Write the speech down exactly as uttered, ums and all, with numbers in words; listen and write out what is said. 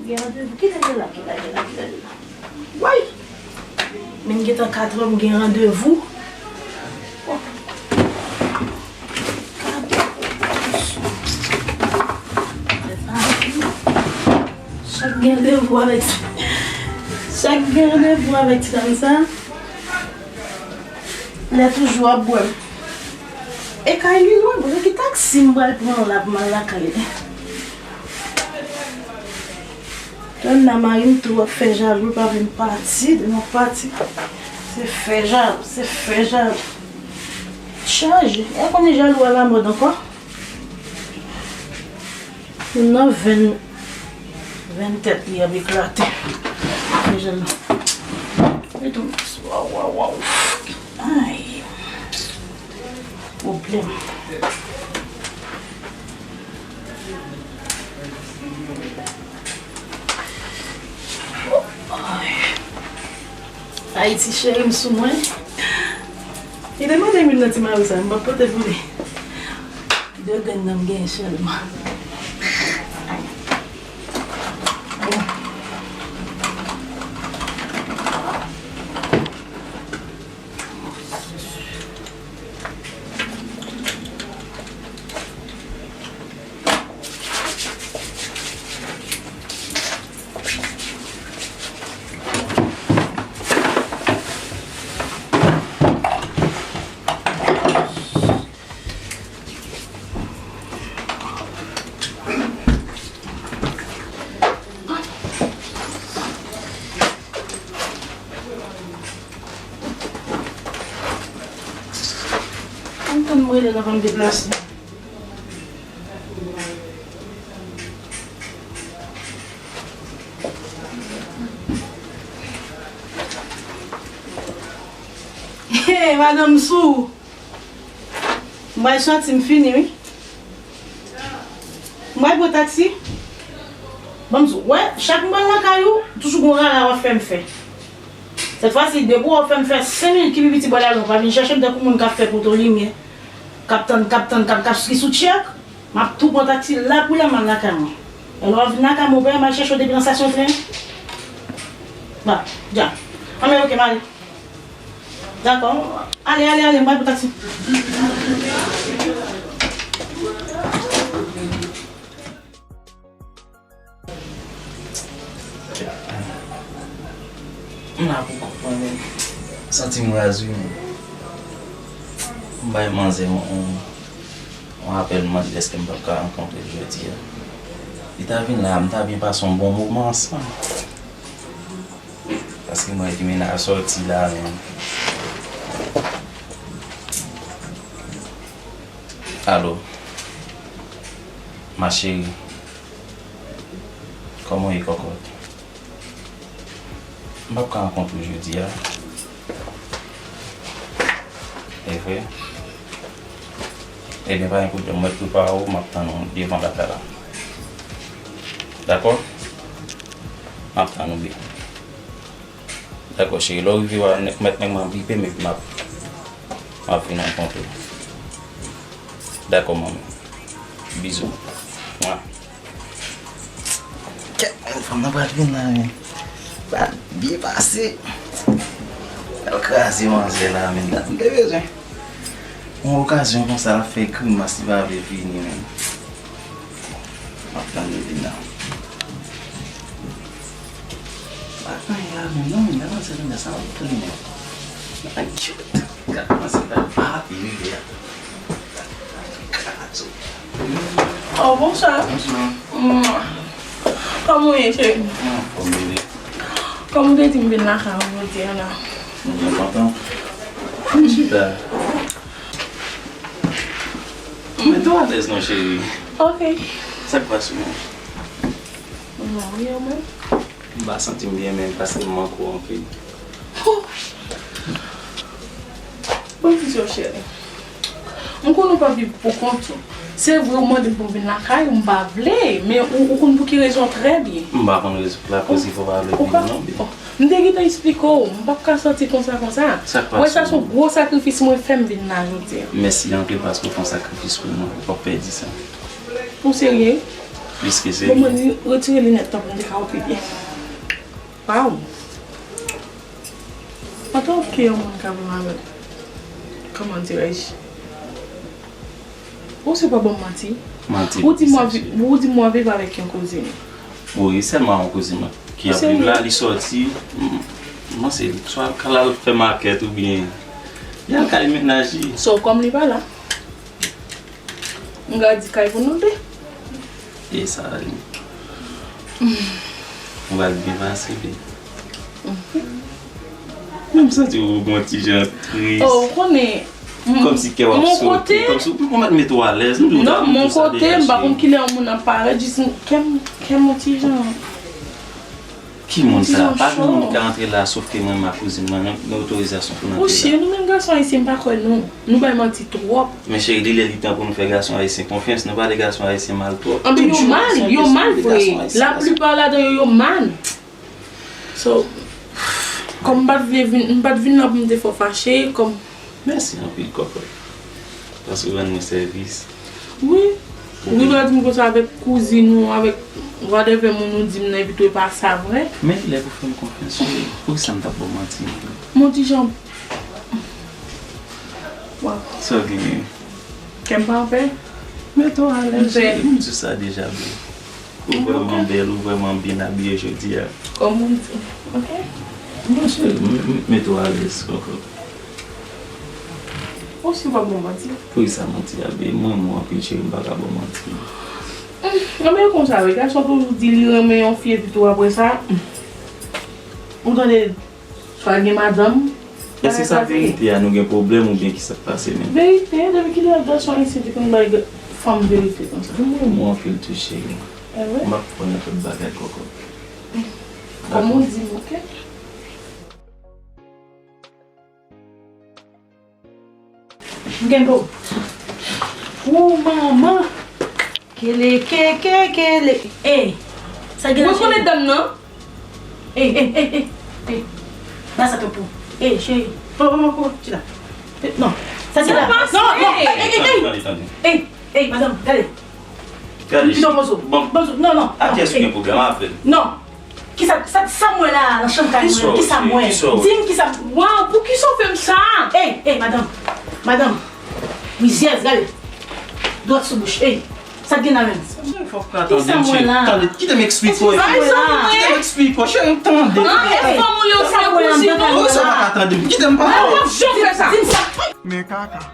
Gen randevou. Kilè l ye la? Kilè l ye la? Kilè l ye la? Way! Men m gentan katrè, m gen randevou. Chak gen randevou avèk, chak gen randevou avèk ti dam sa, lè toujou ap bwè. E kay li lwen, bon, se ki taksi m pral pran la pou m al lakay li. Tande mari m tou ap fè jalou, l pa vle m pati, depi m ap pati. Se fè jalou, se fè jalou. Chaje, e konnen jalou a lamòd ankò. Moun nan venn, venn tèt li ap eklate. Fè jalou. E tou, waw, waw, waw. Ay. Pwoblèm. Ayiti cheri m sou mwen. Li te mande m youn nan ti mari sa, m p ap pote pou li. De grenn nan m genyen sèlman. Ann tann mwen lè l ap deplase. Hey, madanm sou. M pral soti, m fini, wi. M pral pran taksi. Ban m di w, wè, chak m pral lakay ou, toujou gon rara w ap fè m fè. Sèt fwa si, depi w ap fè m fè senk minit ki pi piti bò la, ou pa vin chèche m tankou moun k ap fè poto limyè, k ap tann, k ap tann, k ap, k ap ki sou tchèk, m ap tou pran taksi la pou la, m al lakay mwen. Lè w ap vin lakay mwen, ou pa wè m al chèche w depi nan estasyon tren? Ba, dja. Anben, oke, m ale. Dakò. Ale, ale, ale, m pral pran taksi. M la pou konprann, men santi m raz, wi, men. M bay manzè yon, yon, yon apèl, m mande èske m p ap ka rankontre l jodi a. Li ta vin la, m ta byen pase yon bon moman ansanm. Paske m wè li mennen a sòti la menm. Alo. Ma chérie. Kòman w ye, kòkòt? M p ap ka rankontre w jodi a. E vre? Ebyen, pa gen pwoblèm. Mwen prepare w, m ap tann ou devan lakay la. Dakò? M ap tann ou, baby. Dakò, cheri, lè w rive, w a mèt nèg mwen bipe m epi m ap, m ap vin rankontre w. Dakò, manmi. Bizou. Mwa. Kèt, fanm nan pral vin la, men. Pral byen pase. Pral kraze manzè la, men. Dat m te bezwen yon okazyon konsa, l ap fè grimas, li pa vle vini, men. M ap tann li vin la. Pa gen anyen la menm non, men gad manzè, gad sa w ap pran. Ay, tchut. Gad manzè, gad pa ap rive a. Oh, bonswa. Bonswa. Kòman w ye, cheri? Anfòm, bebe. Kòm w te di m vin lakay ou jodi a la. M byen kontan. Vin chita. Mete w alèz non, cheri. Ok. Sa k pase menm? M anvi ou menm? M pa santi m byen menm paske m manke w anpil. Hoo! Ban m di w, cheri. M konnen w p ap viv pou kont ou. Se vre, ou mande m pou m vin lakay ou, m pa vle, men ou, ou konn pou ki rezon trè byen. M pa konn rezon, lakoz ki fè w pa vle vini non, baby. M te gentan eksplike w, m p ap ka sòti konsa, konsa. Sa k pase? Wè, sa se yon gwo sakrifis mwen fè m vin la jodi a. Mèsi anpil paske w fè yon sakrifis pou mwen, ou p ap pèdi sa. Ou serye? Plis ke serye. Bon, mwen retire linèt lan pou m te ka wè pi byen. Waw. Antanke yon moun ka viv avèk, comment dirais-je? Ou se pa ban m manti. Manti. Ou di m w ap vi-, ou di m w ap viv avèk yon kouzin. Wi, sèlman yon kouzin mwen ki ap viv la, li sòti. M panse swa l al fè makèt oubyen li al kay mennaj li. So, kòm li pa la, m ka di kay pou nou de. E sa li. Ou pral byen pase, baby. Men m santi ou gon ti jan tris. Oh, ou konnen. Kòmsi kè w ap sote, kòmsi ou mèt mete w alèz. Non, mon kote, m pa konn kilè yon moun ap parèt, jis kè m, kè m yon ti jan. Ki moun sa? Pa gen moun ki ka rantre la, sof ke mwen, ma kouzin mwen, nan otorizasyon pou n antre la. Monchè, nou menm gason ayisyen, m pa kwè nou. Nou bay manti twòp. Men cheri, li lè li tan pou nou fè gason ayisyen konfyans. Nou pale gason ayisyen mal twòp. Anben, yo mal, yo mal vre. Laplipa ladan yo, yo mal. So, kòm m pa t vle vin, m pa t vin la pou m te fè w fache, kòm. Mèsi anpil, kòkòt. Paske w rann mwen sèvis. Wi. Wi, w di m konsa avèk kouzin ou, avèk whatever moun ou di m nan, epi tou e pa sa vre. Men kilè pou fè m konfyans, cheri? Poukisa m t ap ba w manti? Mon ti jan. Waw. Sa w genyen? Kè m pa anpè? Mete w alèz, cheri. M di w sa deja, boo. Ou vrèman bèl, ou vrèman byen abiye jodi a. Kòm ou di. Ok. Bon, cheri, m, m, mete w alèz, kòkòt. Ou si w pa ban m manti? Poukisa manti a, boo? Mwen, mwen anpil, cheri, m pa ka ba w manti. Anben, konsa, wi, gason toujou di li renmen yon fi, epi tou apre sa, ou tande, swa l gen madanm. Èske sa verite a, nou gen pwoblèm oubyen ki sa k pase menm? Verite, depi kilè gason ayisyen te konn bay ga-, fanm verite konsa? Ou renmen mwen anpil tou, cheri. E vre? M ap pran nenpòt bagay, kòkòt. Kòm ou di m, ok? M kenbe w. Ou manman. Kele, ke, ke, kele. Ey, sa gen la, cheri? Ou rekonèt dam nan? Ey, ey, ey, ey, ey. Ba sa tou pou. Ey, cheri. Pran, pran, pran, pran, chita. Non. Sa gen la. Non, non. Ey, ey, ey, ey. Tande, tande. Ey, ey, madanm, gade. Gade. Pito bozo. Bon. Bozo, non, non. A kiyès ou gen pwoblèm avè l? Non. Kisa, sa, sa m wè la, nan chanm kay mwen, kisa m wè? Di m kisa m. Waw, poukisa w fè m sa? Ey, ey, madanm. Madanm. Rizyèz, gade. Dwèt sou bouch. Ey, sa k gen la menm? Kisa m wè la? Tande, kite m eksplike w. Kite m eksplike w, cheri, tande. An, e fanm ou ye, ou se kouzin ou? Ou sa pa ka tande m. Kite m pale. Mwen p ap janm fè sa. Di m sa. Men kaka.